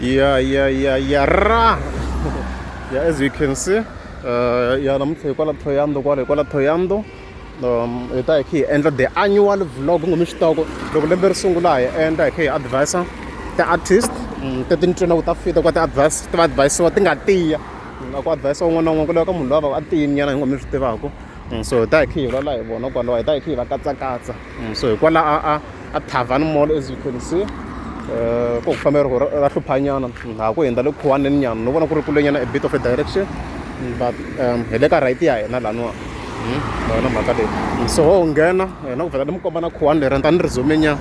Yeah, ra. Yeah, as you can see, ya namuntlha hi kwala Thohoyandou, kwala hi kwala Thohoyandou. Hi ta hi kha hi endla the annual vlog ngo mi swi tiva ku loko lembe ri sungula hi endla hi kha hi advise ti-artist teti ni twi na ku ta fita ku ti-advice ti va advisiwa ti nga tiya a ku advise un'wana na un'wana ku lava ka munhu loyi a va a tiyini nyana hi ngo mi swi tivaka. So hi ta hi kha hi vulavula hi vona kwalaho, hi ta hi kha hi va katsakatsa. So hi kwala a Thavhani Mall, as you can see. Ku ku famba ra hluphanyana ha ku hundza le khuwaneni nyana, no vona ku ri kulenyana, a bit of a direction, but hi le ka right ya hina laniwa. Ma yona mhaka leyi. So ho nghena na ku vhela ni mi komba na khuwani leri ni ta ni ri zoom nyana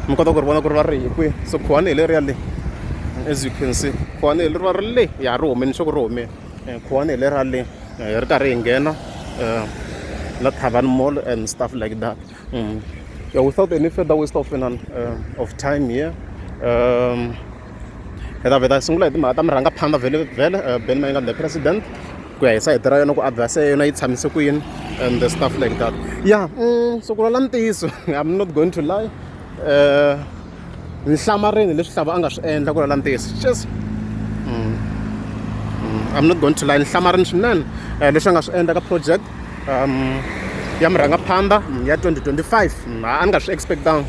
mi kota ku ri vona ku ri va ri hi kwihi. So khuwani hi leriya le, as you can see, khuwani hi leri va ri le ya ri humeni, swa ku ri humeni. Khuwani hi leriya le hi ri karhi hi nghena la Thavhani Mall and stuff like that. Yeah, without any further waste of time here, hi ta vheta hi sungula hi timhaka ta murhangaphandla vhele vhele, Benny Mayengani the president, ku ya hi sayiti ra yena, ku advice ya yena yi tshamise ku yini and the stuff like that. Yeah, so ku lwala ntiyiso, I'm not going to lie, ni hlamarini leswi Hlava a nga swi endla. Ku lwala ntiyiso, just I'm not going to lie, ni hlamarini swinene leswi a nga swi endla ka project ya murhangaphandla ya 2025. A ni nga swi expectanga,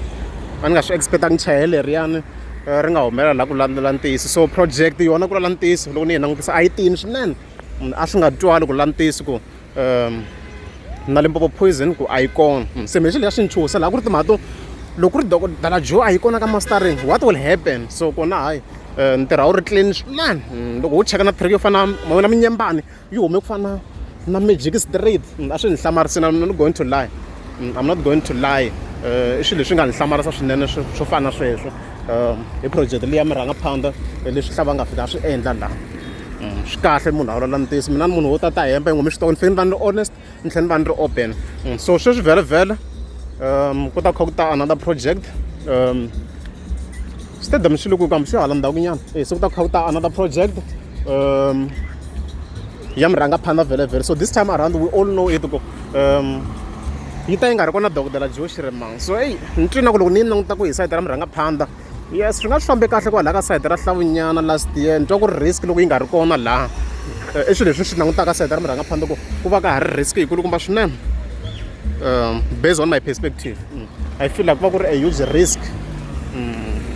a ni nga swi expectangi chayele leriyani ri nga humelela la ku landlela ntiyiso. So project yona, ku lwala ntiyiso, loko ni yi langutisa a yi tiyini swinene. A swi nga twali ku lwala ntiyiso ku na Limpopo Poison ku a yi kona. Se me xilo xa swi ni chuhisa laha ku ri timhaka to loko ku ri Dokodela Joe a yi kona ka mastering, what will happen? So kona hayi, ntirho a wu ri clean swinene. Loko wo cheka na track yo fana na na Minyembani, yi hume ku fana na Magic Street. A swi ni hlamarisini, I'm not going to lie. I'm not going to lie. I swilo leswi nga ni hlamarisa swinene swo fana na sweswo hi project leyi ya murhangaphandla, leswi Hlava nga fika a swi endla laha. Swi kahle munhu a vulavula ntiyiso. Mina ni munhu wo tata hemba, hi ngo mi swi tiva, ni fanele ni va ni ri honest, ni tlhela ni va ni ri open. So sweswi vhele vhele ku ta kha ku ta another project, stadium xi le ku kambe xi hala ndzhaku nyana. Se ku ta kha ku ta another project ya murhangaphandla vhele vhele. So this time around we all know it ku yi ta yi nga ri kona Dokodela Joe Shirimang. So eyi, ni twi na ku loko ni yi languta ku hi sayiti ra murhangaphandla, yes, swi nga swi fambe kahle kwalaha ka sayiti ra Hlavunyana last year. Ni twa ku ri risk loko yi nga ri kona laha. I swilo leswi swi langutaka sayiti ra murhangaphandla ku ku va ka ha ri risk yikulukumba swinene. Based on my perspective, I feel like ku va ku ri a huge risk.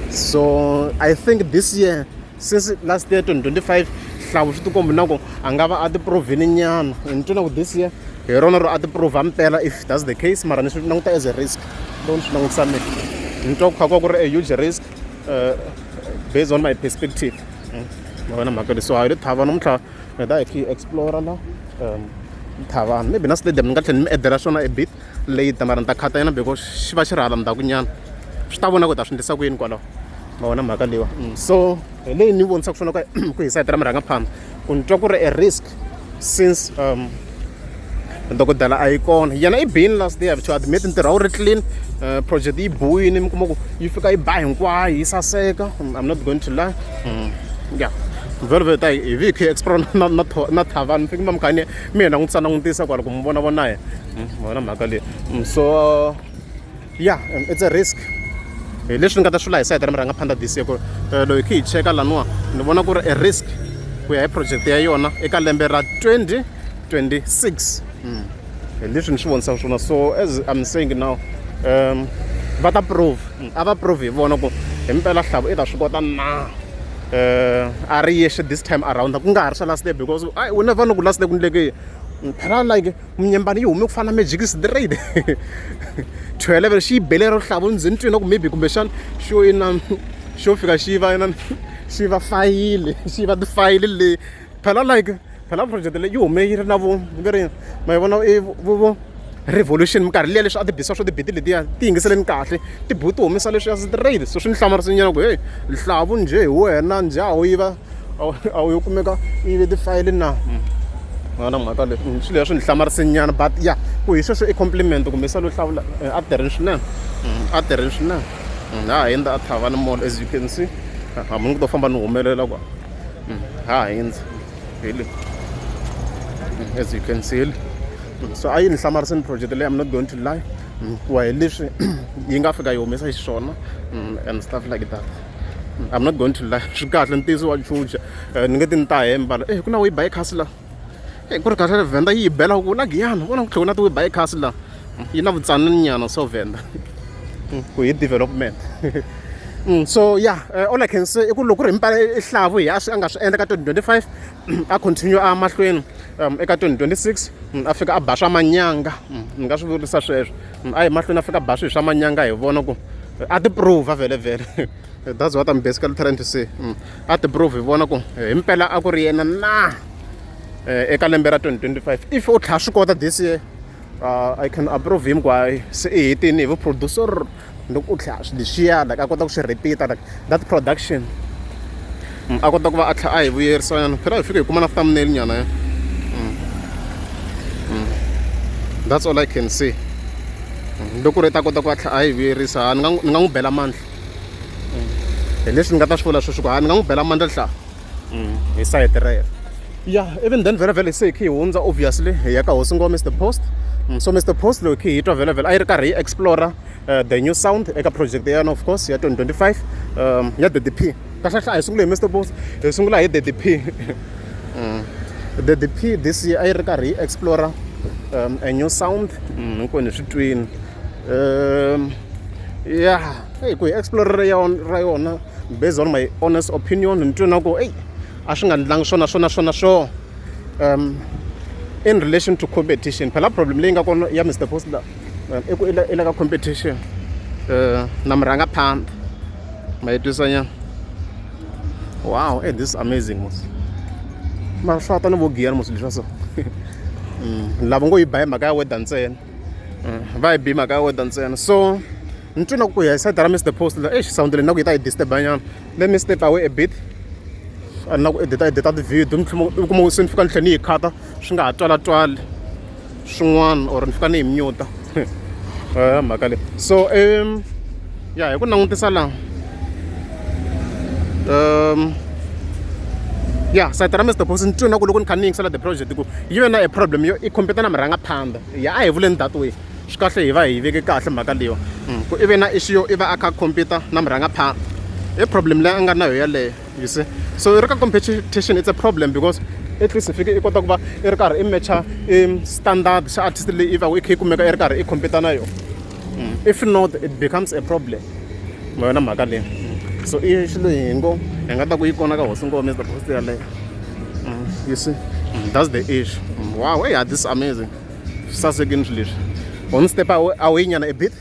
So I think this year, since last year 2025 Hlavu swi tikombi na ku a nga va a ti provini nyana, ni twi na ku this year hi rona ro a ti prova mpela, if that's the case. Mara ni swi languta as a risk loko ni swi langutisa mina, ni twa ku kha ku va ku ri a huge risk, based on my perspective. Ma vona mhaka leyi. So hayi le Thava namuntlha hi ta hi kha hi explore la Thavana, maybe na stadium ni nga tlhela ni mi edela swona a bit later, mara ni ta khata yena because xi va xi ri hala ndzhaku nyana, swi ta vona ku hi ta swi endlisa ku yini kwalaho. Ma vona mhaka leyiwa. So hi leyi ni vonisaka swona ku hi sayiti ra murhangaphandla ku ni twa ku ri a risk since dokodela a yi kona. Yena i bini last year, to admit, ntirho a wu ri clean, project yi buwini, mi kuma ku yi fika yi ba hinkwayo, yi saseka. I'm not going to lie. Yeah, vhele vhele ta hi vi hi kha hi explore na Thavani, mi fiki mi kha ni mi hi langutisa langutisa kwala ku mi vona vona hi ma vona mhaka leyi. So yeah, it's a risk. Hi leswi ni nga ta swi vula hi sayiti ra murhangaphandla this year, ku loko hi kha hi cheka laniwa, ni vona ku ri a risk ku ya hi project ya yona eka lembe ra 2026. Hi leswi ni swi vonisaka swona. So as I'm saying now, va ta prove, a va prove hi vona ku hi mpela Hlavu i ta swi kota na a ri yexe this time around, ku nga ha ri swa last year, because I we never know ku last year ku ndleke yini. Phela like Munyembani yi hume ku fana na Magic Straight 12, xi yi bele ro Hlavu ndzi ni twi na ku maybe kumbexana xo ina xo fika xi va ina xi va fayili, xi va tifayili leyi. Phela like phela project leyi yi hume yi ri na vo ve ri ma yi vona i vo revolution minkarhi liya leswi a ti bisa swo tibiti letiya ti yingiseleni kahle, tibuku ti humesa leswiya straight. So swi ni hlamarisa nyana ku hey, Hlavu njhe hi wena njhe a wu yiva a wu yo kumeka yi ve tifayili na na mhaka leyi. Swilo leswi ni hlamarise nyana, but yeah, ku hi sweswo i compliment kumbe se lo hlawula a tirheni swinene, a tirheni swinene. Ha hundza a Thavani Mall, as you can see, hambi ni ku to famba ni humelela kwa ha hundza hi le, as you can see le. So a yi ni hlamarisini project leyi, I'm not going to lie, ku hi leswi yi nga fika yi humesa xiswona and stuff like that. I'm not going to lie, swi kahle, ntiyiso wa chucha. Ni nge ti ni ta hemba la. Ku na We Buy Cars la. Ku ri kahle, Venda yi bela ku na Giyani vona ku tlhela ku na ti We Buy Cars la, yi na vutsanani nyana. So Venda ku hi development. So yeah, all I can say i ku loko ku ri himpela i hlavu hi a swi a nga swi endla ka 2025, a continue a mahlweni eka 2026, a fika a ba swa manyanga. Ni nga swi vurisa sweswo, a yi mahlweni, a fika a ba swilo swa manyanga, hi vona ku a ti prove vhele vhele. That's what I'm basically trying to say. A ti prove, hi vona ku himpela a ku ri yena na eka lembe ra 2025. If u tlhela swi kota this year, I can approve him ku hayi, se i hetini hi vu-producer. Loko u tlhela swilo leswiya, like a kota ku swi repeat, like that production, a kota ku va a tlhela a hi vuyerisa nyana. Phela hi fika hi kuma na thumbnail nyana ya. That's all I can say. Loko ri ta kota ku va tlhela a hi vuyerisa, ni nga n'wi bela mandla. Hi leswi ni nga ta swi vula sweswi, ku ha ni nga n'wi bela mandla hla hi sayiti rero. Yeah, even then, vhele vhele se hi khe hi hundza, obviously hi ya ka Hosi Ngoma Mr Post. So Mr Post loko hi khe hi twa, vhele vhele a yi ri karhi yi explora the new sound eka project ya yona, of course, ya 2025, ya Daddy P. Kahle kahle a hi sungula hi Mr Post, hi sungula hi Daddy P. Daddy P this year a yi ri karhi yi explora a new sound. Hinkwenu hi swi twini. Yeah, hey, ku hi explore ra yona, based on my honest opinion, ni twe na ku ey, a swi nga ndlangi swona swona swona swo in relation to competition. Phela problem leyi nga kona ya Mr Post la i ku i le ka competition na murhangaphandle, ma yi twisa nyana. Wow, hey, this is amazing mos. Mara swa ta ni vo Giyani mos leswa so. Lava ngo yi ba hi mhaka ya weather ntsena, va yi bi mhaka ya weather ntsena. So ni twi na ku ya hi side ra Mr Post la, exi sound leyi na ku yi ta yi disturb nyana. Let me step away a bit. A ni na ku edita edita ti-video, ni tlhela u kuma ku se ni fika ni tlhela ni yi khata, swi nga ha twala twali swin'wana, or ni fika ni yi mute mhaka leyi. So ya, hi ku langutisa laha, ya side ra Mr Post, ni twi na ku loko ni kha ni yingisela the project, ku yi ve na a problem yo i compete na murhangaphandle. Ya, a hi vuleni that way, swi kahle hi va hi veke kahle mhaka leyiwa, ku i ve na issue yo i va a kha a compete na murhangaphandle. I problem leyi a nga na yo yeleyo, you see. So i ri ka competition, it's a problem, because at least i fike i kota ku va i ri karhi i matcha i standard xa artist leyi i va i kha i kumeka i ri karhi i compete na yona. If not, it becomes a problem, ma yona mhaka leyi. So i xilo hi ngo hi nga ta ku yi kona ka Hosi Ngoma Mr Post yaleyo. You see, that's the issue. Wow, hey, this is amazing, sasekini swilo leswi. One step away nyana a bit.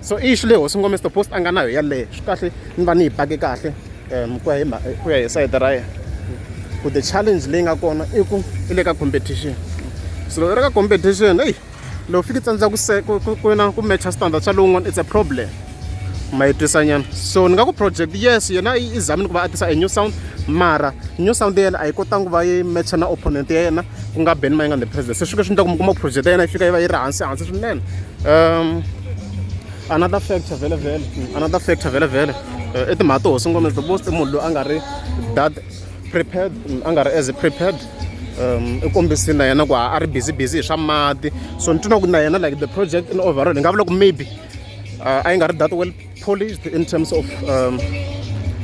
So i issue leyi Hosi Ngoma Mr Post a nga na yo yaleyo. Swi kahle ni va ni yi pake kahle ku ya hi sayiti ra yena, ku the challenge leyi nga kona i ku i le ka competition. So loko i ri ka competition, eyi, loko fiki tsandzeka ku se ku ku ku na ku matcha standard xa lowun'wana, it's a problem, ma yi twisa nyana. So ni nga ku project, yes, yena i zamini ku va a tisa a new sound, mara new sound ya yena a yi kotangi ku va yi matcha na opponent ya yena, ku nga Benny Mayengani the President. Se swi fika swi endla ku mi kuma project ya yena yi fika yi va yi ri hansi hansi swinene. Another factor vhele vhele, another factor vhele vhele, i timhaka to Hosi Ngoma the Post i munhu loyi a nga ri that prepared, a nga ri as prepared. I kombisile na yena ku a ri busy busy hi swa mati. So ni twi na ku na yena, like the project in overall, hi nga vula ku maybe a yi nga ri that well polished in terms of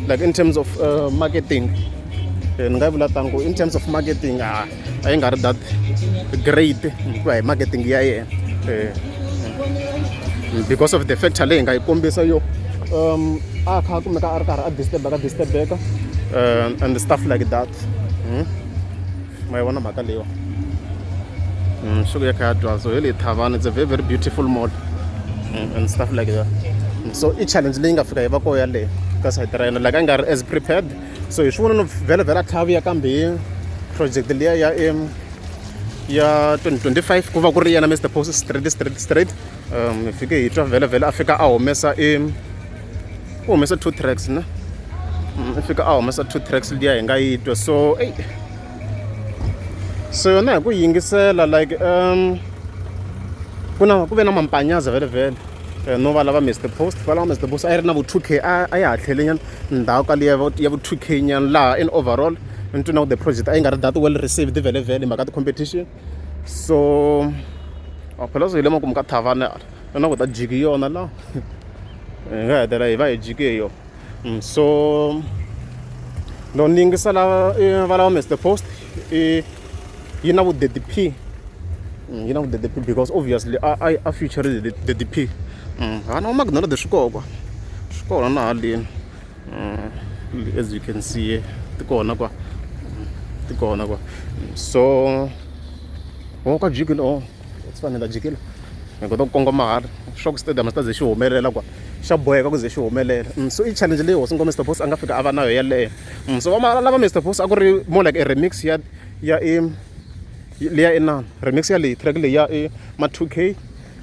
like in terms of marketing. Ni nga yi vula tano ku in terms of marketing a yi nga ri that great ku ya hi marketing ya yena, because of the factor leyi hi nga yi kombisa yo a kha a kumeka a ri karhi a disturbeka disturbeka and stuff like that. Ma yi vona mhaka leyiwa. Swi ku ya kha ya twa. So hi le Thavani, it's a very very beautiful mall and stuff like that. So i challenge leyi nga fika yi va koho yaleyo ka side ra yena, like a nga ri as prepared. So hi swi vona no vhele vhele a tlhela vuya kambe hi project liya ya 2025, ku va ku ri yena Mr Post straight straight straight. Hi fike hi twa vhele vhele a fika a humesa i u humesa two tracks ne. I fika a humesa two tracks liya hi nga yi twa. So ey, so yona hi ku yingisela, like ku na ku ve na mampanyaza vhele vhele. No va lava Mr Post, va lava Mr Post a yi ri na vo 2K, a ya ha tlhele nyana ndhawu ka liya ya vo 2K nyana laha. In overall, ni twi na ku the project a yi nga ri that well received vhele vhele hi mhaka ti-competition. So phela swi hi le makumu ka Thavani, na ku ta jiki yona la hi nga hetelela hi va hi jike hi yona. So loko ni yingisela va lava Mister Post i yi na vu Daddy P yi na vu Daddy P because obviously a a a feature Daddy P ha na McDonald swi kona kwa swi kona na haleni as you can see ti kona kwa ti kona kwa so oh ka jikile oh swi fanele jikile hi kota ku kongoma hala swa ku stadium xi ta ze xi humelela kwa xa boheka ku ze xi humelela so i challenge leyi hosi ngoma Mister Boss a nga fika a va na yo yeleyo so va lava Mister Boss a ku ri more like a remix ya ya i liya inani remix ya leyi track leyi ya i ma 2K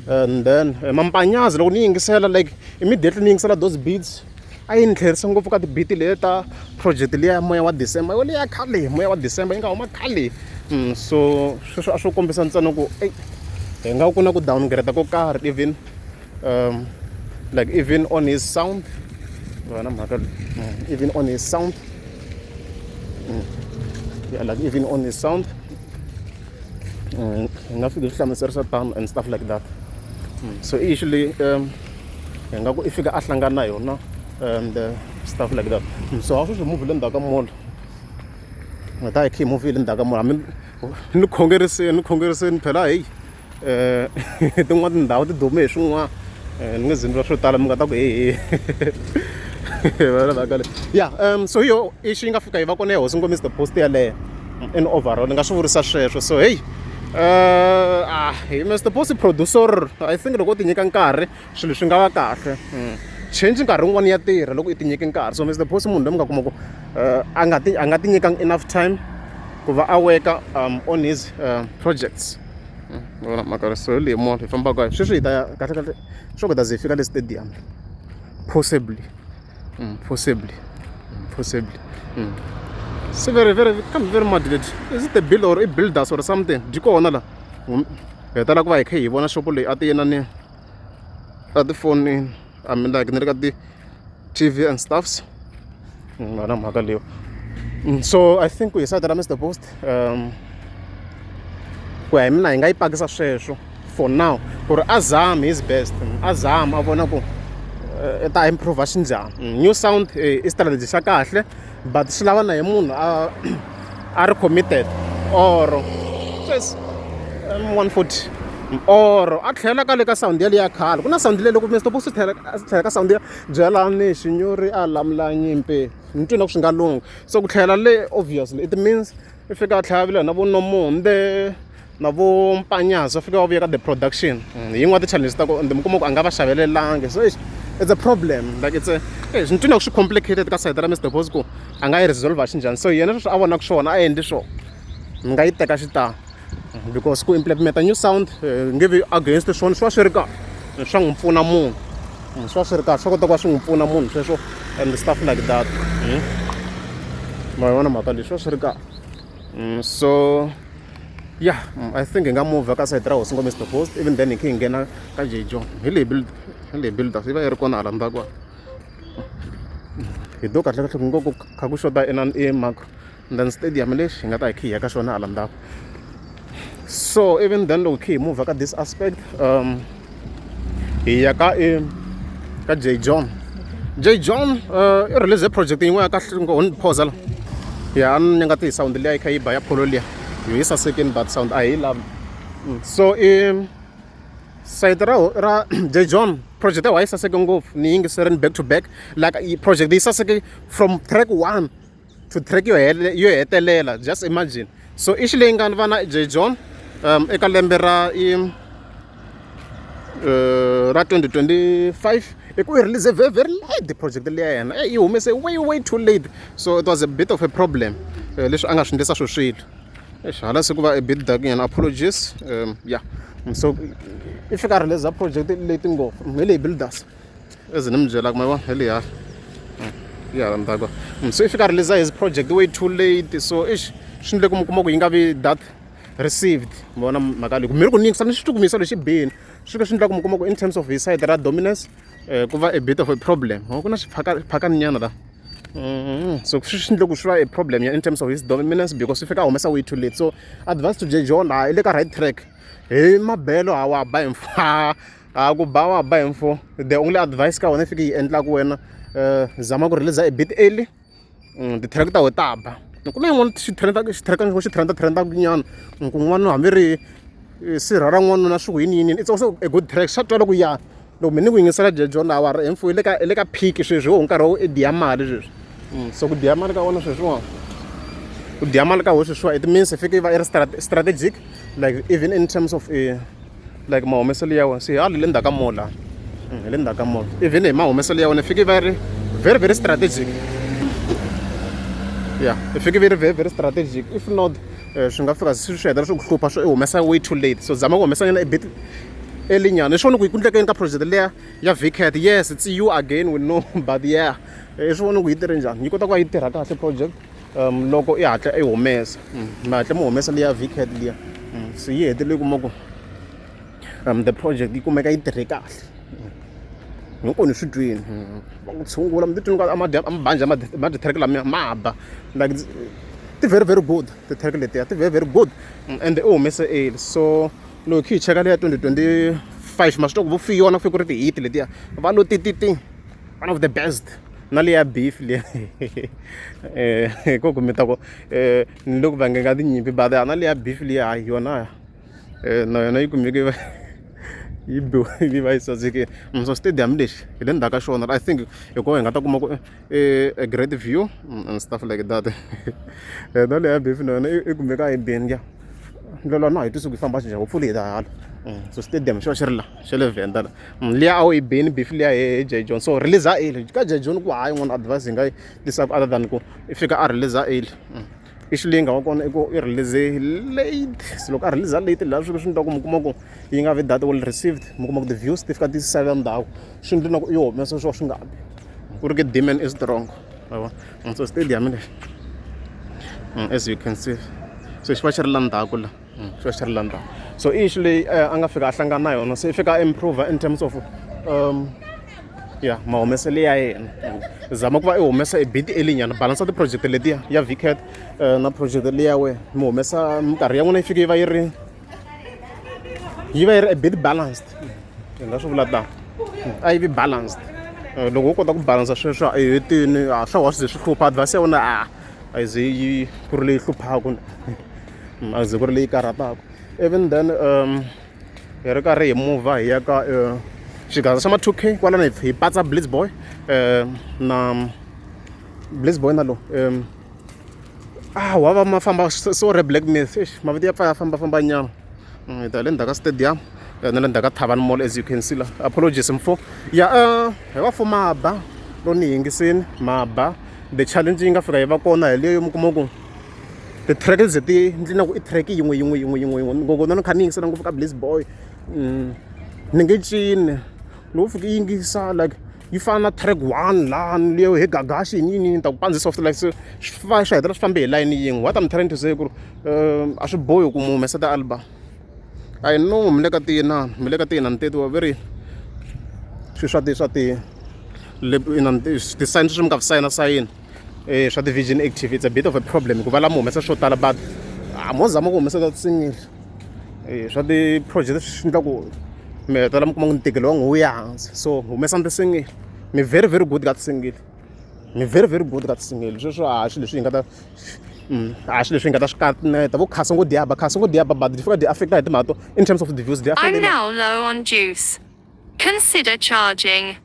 and then mampanyazi loko ni yingisela like immediately ni yingisela those beats a yi ni tlherisa ngopfu ka ti-beat leti ta project liya ya moya wa December yo liya khale moya wa December yi nga huma khale so sweswo a swo kombisa ntsena ku eyi hi nga ku na ku downgrade ko karhi even like even on his sound na mhaka even on his sound yeah like even on his sound hi nga fiki swi hlamuserisa tano and stuff like that so usually hi nga ku i fika a hlangana na yona and stuff like that so a swi swi move le ndzhaku ka mall hi ta hi kha hi move le ndzhaku ka mall hambi ni khongeriseni ni khongeriseni phela heyi tin'wana tindhawu ti dume hi swin'wana ni nge zi ni vula swo tala mi nga ta ku hehe ya so hi yo issue yi nga fika yi va kona ya hosi ngoma Mister Post yaleyo in overall ni nga swi vurisa sweswo so hey ah hi Mister Post producer I think loko u ti nyika nkarhi swilo swi nga va kahle change nkarhi wun'wani ya tirha loko i ti nyike nkarhi so Mister Post munhu loyi mi nga kuma ku a nga ti a nga ti nyikanga enough time ku va a work on his projects vona mhaka so hi leyi mall hi fambaka sweswi hi ta ya kahle kahle swo ku ta ze hi fika le stadium possibly possibly possibly se very very kambe very mad leti is it a bill or i builders or something byi kona la hi tala ku va hi kha hi vona xopo leyi a ti yenani a tifonini I mean like ni ri ka ti-T_V and stuffs na mhaka leyo so I think ku hi side ra Mister Post ku ya hi mina hi nga yi pakisa sweswo for now ku ri a zami his best a zama a vona ku i ta improve xinjhani new sound i strategy xa kahle but swi lava na hi munhu a a ri committed or sweswi M140 or a tlhela ka le ka sound yaliya khale ku na sound leyi loko Mister Post tlhela a tlhela ka sound ya byelani xinyori a lamula nyimpi ni twi na ku swi nga lungha so ku tlhela le obviously it means i fika a tlhela a vula na vo Nomonde na vo Mpanyazi va fika va vuya ka the production hi yin'wana ti-challenges ta kona ende mi kuma ku a nga va xavelelangi so eish it's a problem like it's a eish ni twi na ku swi complicated ka sayiti ra Mister Post ku a nga yi resolve xinjhani so yena sweswi a vonaka swona a endli swona ni nga yi teka xitalo because ku implementa new sound nge vi against swona swi va swi ri kahle swa n'wi pfuna munhu swi va swi ri kahle swa kota ku va swi n'wi pfuna munhu sweswo and stuff like that ma yi vona mhaka leyi swi va swi ri kahle so yeah I think hi nga move ka sayiti ra hosi ngoma Mister Post even then hi kha hi nghena ka J John hi leyi build hi leyi builders yi va yi ri kona hala ndzhaku hi do kahle kahle ku ngo ku kha ku xota inani i macro and then stadium lexi hi nga ta hi kha hi ya ka xona hala ndzhaku so even then loko kha hi move ka this aspect hi ya ka i ka J John J John i release project yin'wana ya kahle ngo ni pause la ya ni nga ti sound liya yi kha yi ba ya pholo liya yo yi sasekini but sound a hi yi lavi so i sayiti ra ra J John project ya yi saseke ngopfu ni yingiserini back to back like project yi saseke from track one to track yo yo hetelela just imagine so i xi leyi nga va na J John eka lembe ra i ra 2025 i ku i release very very late project leya yena yi humese way way too late so it was a bit of a problem leswi a nga swi endlisa swo swilo eish hala se ku va a bit dark nyana apologies yeah so i fika a release project late ngopfu hi leyi builders as ni mi byelaka ma vona hi leyi hala yi hala ndzhaku so i fika a release his project way too late so eish swi endle ku mi kuma ku yi nga vi that received mi vona mhaka leyi mi ri ku ni yingisa ni swi twi ku mi yisa lexi bini swi fika swi endla ku mi kuma ku in terms of his side ra dominance ku va a bit of a problem ku na xiphakani nyana la so swi swi endle ku swi va a problem in terms of his dominance because swi fika a humesa way too late so advice to J John ha i le ka right track hi mabelo ha wa ba hi ha ku ba wa ba hi mfo the only advice ka wena i fike yi endlaka wena Zama ku release a bit early ti-track ta wena ta ba. Ku na yin'wana xi trend xi trend xi trend trend-aka nyana ku n'wana hambi ri sirha ra n'wanuna swi ku yini yini it's also a good track swa twala ku ya loko mi ni ku yingisela Jejo lawa ri mfo i le ka peak sweswi hi nkarhi wa ku i diya mali sweswi so ku diya mali ka wena sweswiwani ku diya mali ka wena sweswiwa it means i fike i va i ri strategic like even in terms of like mahumeselo ya wena se hali le ndzhaku ka mall la hi le ndzhaku ka mall even hi mahumeselo ya wena i fike i va i ri very very strategic ya i fike i ri very very strategic if not swi nga fika swi swi hetelela swi ku hlupha swo i humesa way too late so zama ku humesa nyana a bit early nyana hi swona ku yi ku ndlekeni ka project liya ya vcat yes it's you again we know but yeah i swi vona ku yi tirhe njhani yi kota ku va yi tirha kahle project loko i hatla i humesa mi hatla mi humesa liya vcat liya se yi hetelele kuma ku the project yi kumeka yi tirhe kahle hinkwenu hi swi twini va ku tshungula mi ti twini ka amabandi ma ti-track lamiya ma ba like ti very very good ti-track letiya ti very very good ende i humese early so loko hi kha hi cheka leya 2025 ma swi twa ku vo Fiona ku fike ku ri ti-hit letiya va lo ti ti ti one of the best na leya beef liya ko ku mi ta ku ni le ku vangeni ka tinyimpi but na leya beef liya hayi yona na yona yi kumeke yi va yi biwa yi va yi sasekile so stadium lexi hi le ndzhaku ka xona I think hi kona hi nga ta kuma ku a great view and stuff like that na leya beef na yona i kumeka yi bini ya ndlela na hi twisi ku yi famba njhani hopefully hi ta hala so stadium xi va xi ri la xa le Venda la liya a wu yi bini beef liya hi Jay John so release early ka Jay John ku hava yin'wana advice hi nga yi tisaka other than ku i fika a release early issue leyi nga va kona i ku i release late so loko a release late laha swi swi endla ku mi kuma ku yi nga vi that well received mi kuma ku ti-views ti fika ti sala ndzhaku swi endla na ku i humesa swo swi nga bi ku ri ke demand is strong ma vona so stadium lexi as you can see so xi va xi ri la ndzhaku la xi va xi ri la ndzhaku so i issue leyi a nga fika a hlangana na yona se i fika a improve in terms of ya mahumeselo ya yena zama ku va i humesa a bit early nyana balance ti-project letiya ya vcat na project liya we mi humesa minkarhi ya n'wina yi fike yi va yi ri yi va yi ri a bit balanced hi nga swi vula tano a yi vi balanced loko wo kota ku balance sweswo a yi hetini a swa wa swi ze swi hlupha advice ya wena a a yi ze yi ku ri leyi hluphaka a ze ku ri leyi karhataka even then hi ri karhi hi muvha hi ya ka xigaza xa ma 2K kwalano hi patsa Blitz Boy na Blitz Boy na lo ah wa va ma famba sorry Black Myth eish mavito ya pfa ya fambafamba nyana hi ta le ndzhaku ka stadium na le ndzhaku ka Thavani Mall as you can see la apologies mfo ya hi va fo maba lo ni yingisini maba the challenge yi nga fika yi va kona hi leyo mi kuma ku ti-track leti ti ndzi na ku i track yin'we yin'we yin'we yin'we yin'we ngopfu na ni kha ni yingisela ngopfu ka Bliss Boy ni nge cini loko fika i yingisa like yi fana na track one lani leyo hi gagashi yini yini ni ta ku pandza soft like se swi fa swi hetelela swi fambe hi layeni yin'we what I'm trying to say ku ri a swi bohi ku mu humesa ti-album I know mi le ka ti-inani mi le ka ti-inani teti wa ve ri swilo swa ti swa ti inani ti-sign sweswi mi nga swi sayina sayina swa ti-virgin active it's a bit of a problem hikuva lama humesa swo tala but mo zama ku humesa ta ti-single swa ti-project swi endla ku mi hetelela mi kuma ku ntikelo wa n'wi wu ya hansi so humesani ti-single mi very very good ka ti-single mi very very good ka ti-single sweswo a hi swilo leswi hi nga ta a hi swilo leswi hi nga ta swi kaneta vo khasa ngo diaba khasa ngo diaba but di fika di affect hi timhaka to in terms of the views di I'm now low on juice. Consider charging.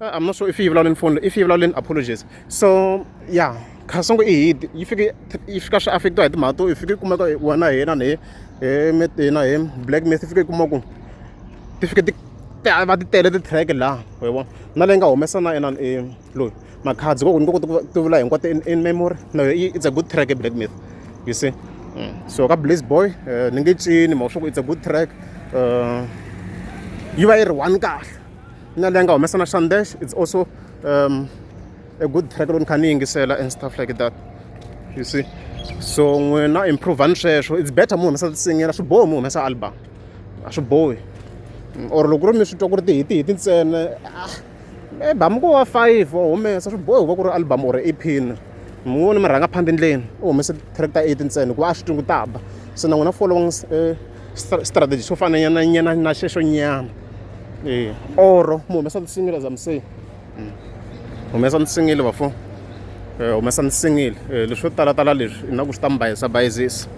I'm not sure if yi vulavuleni phone if yi vulavuleni apologies so yeah Khasongo i hit yi fike yi fika swi affect-iwa hi timhaka to yi fike yi kumeka wena hi na hi hi na hi Black Myth yi fike yi kuma ku ti fike ti ti va ti tele ti-track laha wa vona na leyi nga humesa na inani i loyi Makhadzi ku ni nga koti ku ti vula hinkwato in memory na yona it's a good track Black Myth you see so ka Bliss Boy ni nge cini mhaka swa ku it's a good track yi va yi ri one kahle na leyi nga humesa na Sandesh it's also a good track loko ni kha ni yingisela and stuff like that you see so n'wina improve-ani sweswo it's better mi humesa ti-single swi bohi mi humesa album a swi bohi or loko ku ri mi swi twa ku ri ti-hit hit ntsena maybe hambi ko va five wa humesa swi bohi ku va ku ri album or E_P mi voni murhangaphambi ndleni u humese track ta eight ntsena hikuva a swi twi ku ta ba se na n'wina following strategy xo fana nyana nyana na xexo nyana or mi humesa ti-single as I'm saying. Humesa ni singile vafo. Humesa ni singile. Leswo talatala leswi ingaku swi ta mi bayisa bayizisa.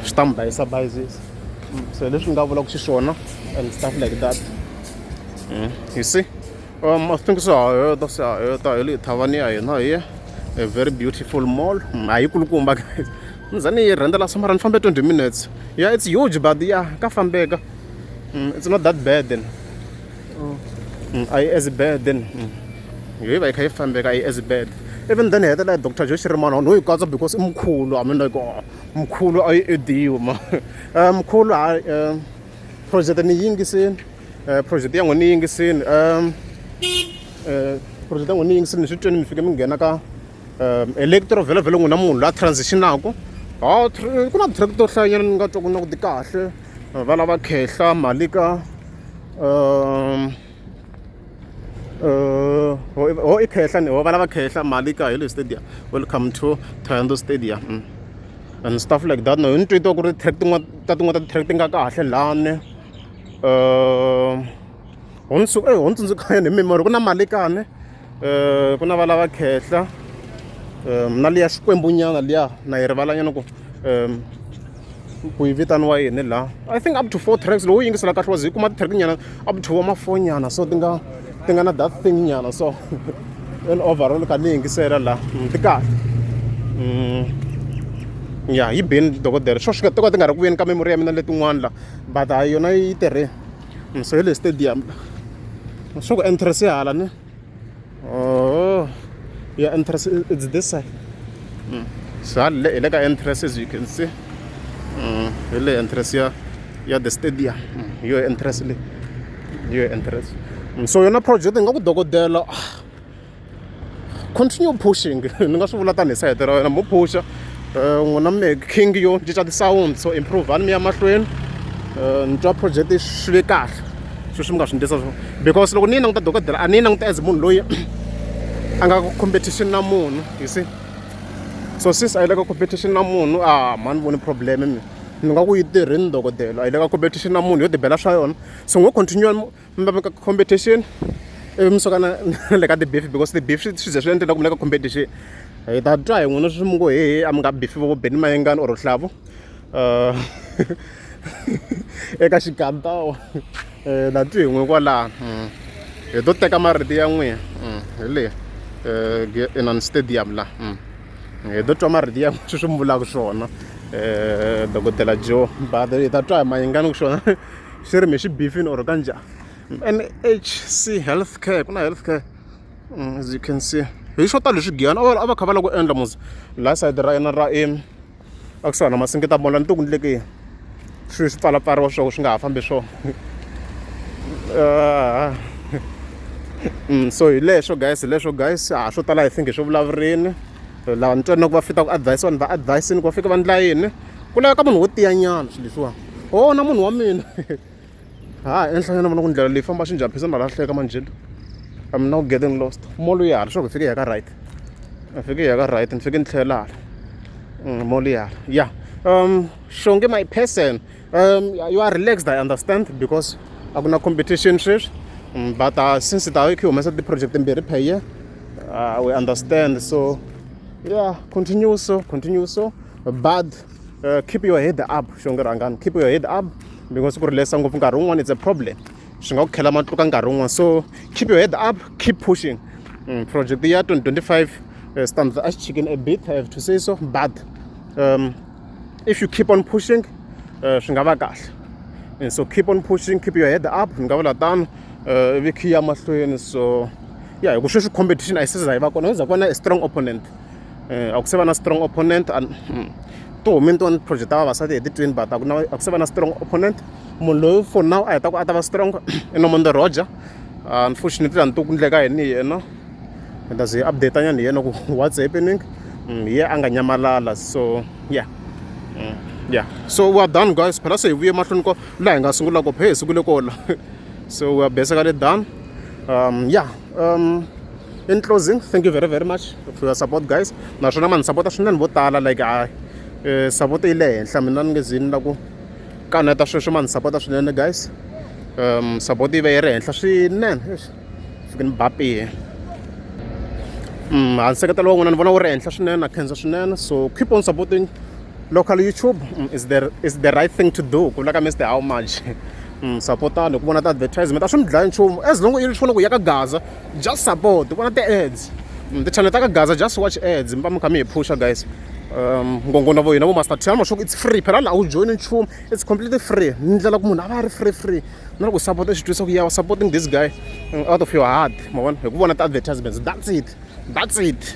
Swi ta mi bayisa bayizisa. So leswi ni nga vulaka xiswona and stuff like that. You see? I think se ha heta se ha heta hi le thavani ya hina hi a very beautiful mall. A yi kulukumba guys. Ni za ni yi rhendzela so mara ni fambe 20 minutes. Yeah, it's huge but yeah, ka fambeka. It's not that bad then. A yi as bad then. Yi va yi kha yi fambeka a yi as bad. Even then hi hetelela hi Dr. Joe Shirimani no yi katsa because i mkhulu. I mean like oh, mkhulu a yi ediwi ma. Mkhulu hayi project ni yingisini. Project ya n'wina ni yingisini project ya n'wina ni yingisini ni swi twini mi fike mi nghena ka electro vhele vhele n'wina munhu loyi a transition-aku ha ku na ti-track to hlayanyana ni nga twa ku na ku ti kahle va lava khehla mali ka ho i khehla ni ho va lava khehla mali ka hi le stadium welcome to Thohoyandou stadium and stuff like that no ni twi twa ku ri track tin'wana ta tin'wana ta ti-track ti nga kahle lani ho ni ho ni tsundzuka hi memory ku na Malikane ku na valava khehla na liya xikwembu nyana liya na yi rivala nyana ku ku yi vitaniwa yini laha I think up to four tracks loko u yingisela kahle wa ze yi kuma ti-track nyana up to ma four nyana so ti nga ti nga na that thing nyana so in overall ka ni yingisela laha ti kahle ya yi bini dokodela swo swi to ka ti nga ri ku vuyeni ka memory ya mina letin'wana la but hayi yona yi tirhe so hi le stadium swa ku entrance ya hala ne oh yeah entrance it's this side so hala hi le ka entrance as you can see hi le entrance ya ya the stadium hi yo entrance leyi hi yo entrance so yona project yi nga ku dokodela continue pushing ni nga swi vula tanihi sayiti ra wena mo phusha n'wina mi king yo cinca ti-sound so improve ni mi ya mahlweni ni twa project swi ve kahle sweswi mi nga swi ndlisa swona because loko ni yi languta dokodela a ni yi languta as munhu loyi a nga competition na munhu you see so since a yi le ka competition na munhu a mani voni problem mina ni nga ku yi tirhini dokodela a yi le ka competition na munhu yo tibela swa yona so ngo continue mi va ka competition ivi mi suka na le ka ti-beef because ti-beef swi swi ze swi endlela ku mi le ka competition hi ta twa hi n'wina swi mi ngo hehe a mi nga beef vo Benny Mayengani or Hlavu eka xikantawa na twi hi n'we kwalano hi to teka marito ya n'wina hi le inani stadium la hi to twa marito ya sweswi swi mi vulaka swona dokodela Joe but hi ta twa hi Mayengani ku xona xi ri mi xi bifini or ka njhani N_H_C healthcare ku na healthcare as you can see hi xo tala leswi giyani a va kha va lava ku endla mos la sayiti ra yena ra a kusuhani na Masingita Mall a ni tivi ku ndleke yini swilo swi pfalapfariwa swo swi nga ha fambi swona so hi leswo guys hi leswo guys a swo tala I think hi swi vulavurini lava ni twa na ku va fita ku advise vanhu va advise-ini ku va fika va ndla yini ku laveka munhu wo tiyanyana swilo leswiwani ho na munhu wa mina ha enhlanyana vona ku ndlela leyi famba xinjhani phisa na lahleka manjheni I'm now getting lost mall ya hala swa ku hi fike hi ya ka right hi fike hi ya ka right ni fike ni tlhela hala mall ya hala yeah Xongi my person you are relaxed I understand because a ku na competition sweswi but since ta yi kha yi humesa ti-project timbirhi per year we understand so yeah continue so continue so but keep your head up Xongi Rhangani keep your head up because ku rilesa ngopfu nkarhi wun'wani it's a problem swi nga ku khela matluka nkarhi wun'wani so keep your head up keep pushing project ya 2025 stands as chicken a bit I have to say so but if you keep on pushing swi nga va kahle and so keep on pushing keep your head up ni nga vula tano ivi khi ya mahlweni so yeah hi ku sweswi competition a yi se za yi va kona za ku va na a strong opponent a ku se va na strong opponent and ti humile tin'wana project ta vavasati hi ti-twin but a ku na a ku se va na strong opponent munhu loyi for now a heta ku a ta va strong i Nomonde Roger unfortunately a ni tivi ku ndleka yini hi yena hi ta ze hi update nyana hi yena ku what's happening hi ye a nga nyamalala so yeah yeah so we are done guys phela se hi vuye mahlweni ko laha hi nga sungula ko phe hi sungule kola so we are basically done yeah in closing thank you very very much for your support guys naswona ma ni sapota swinene vo tala like a support yi le henhla mina ni nge zi ni la ku kaneta sweswo ma ni sapota swinene guys support yi va yi ri henhla swinene. Fike ni ba pihi. Ha nseketelo wa n'wina ni vona wu ri henhla swinene na khensa swinene so keep on supporting local youtube is the right thing to do ku vula ka mr how much sapotani ku vona ti-advertisement a swi mi dlayi nchumu as long i swi vona ku ya ka gaza just support vona ti-ads ti-channel ta ka gaza just watch ads mi va mi kha mi hi phusha guys ngongona vo hina vo master tell ma sure it's free phela laha u join nchumu it's completely free ni ndlela ku munhu a va a ri free free na loko support xi twisa ku ya supporting this guy out of your heart ma vona hi ku vona ti-advertisements that's it that's it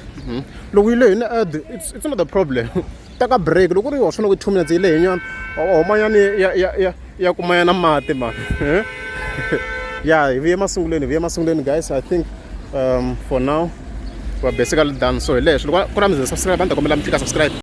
loko yi lehini ad it's not a problem teka break loko ri wa swona ku 2 minutes yi lehe nyana humanyani ya ya ya ya kumanyana mati man ya hi vuye masungulweni hi vuye masungulweni guys I think for now we're basically done so hi leswi loko ku ri mi ze subscribe a ni ta kombela mi tlika subscribe.